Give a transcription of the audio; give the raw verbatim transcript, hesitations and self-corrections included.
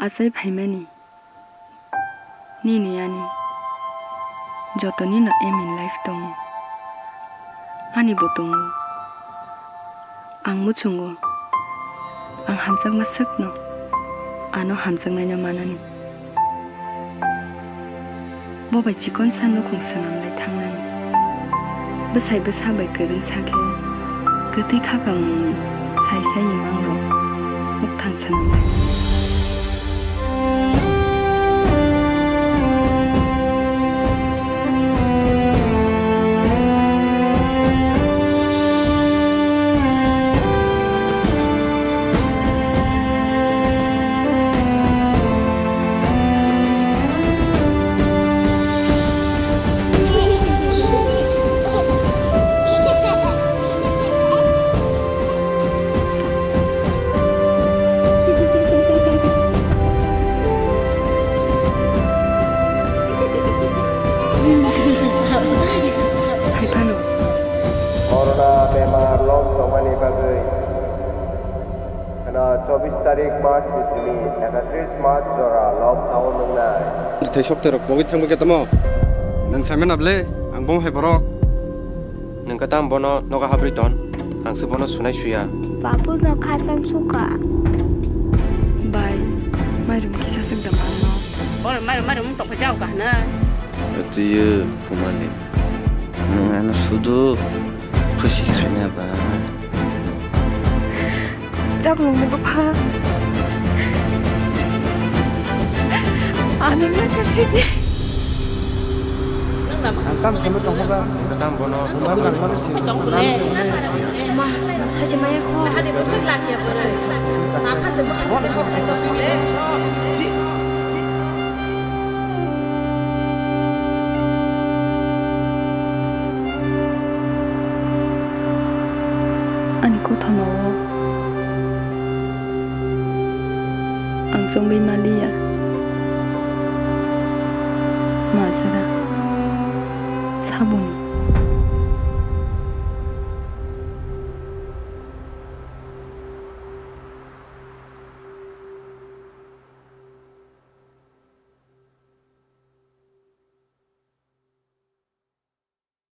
Achai phaimani nini ani joto nino aim in life tongo, ani bo tongo. Ang muchungo, ang hamjakma swkno ano hamjaknaino manani. Bo bai chikon sa nukhung swnam lai thangnani. Bwsai bwsa bai kwrwngsa khe kwtwi khakamungni sai sai imangrok mukthang swnam lai. Hai phano. Corona bemar lom tongmani bagwi kheno chobbish tarik March ni simi ekatris March jora lockdown wngnai. Rithai sokte rok pogwi thangwi khe tamo. Nwng saimano ble, ang bom hai borok. Nwng khe tamo bono nogo habrwi ton, ang se bono sunai suya. Babu no khachang suka. Bai, mairum kisa suk da mano. Boro mairum mairum tong phai jao kahna. Achiyo kumani. Nwng ano sudu khusi khaina ba. Chaklongni bwpha. Ani na kasini. Ang tam kheno tongkha ba. Tam bono. Ma, sachi maya kho. Ani kothoma o ang chongwi maliya. Majra saboni.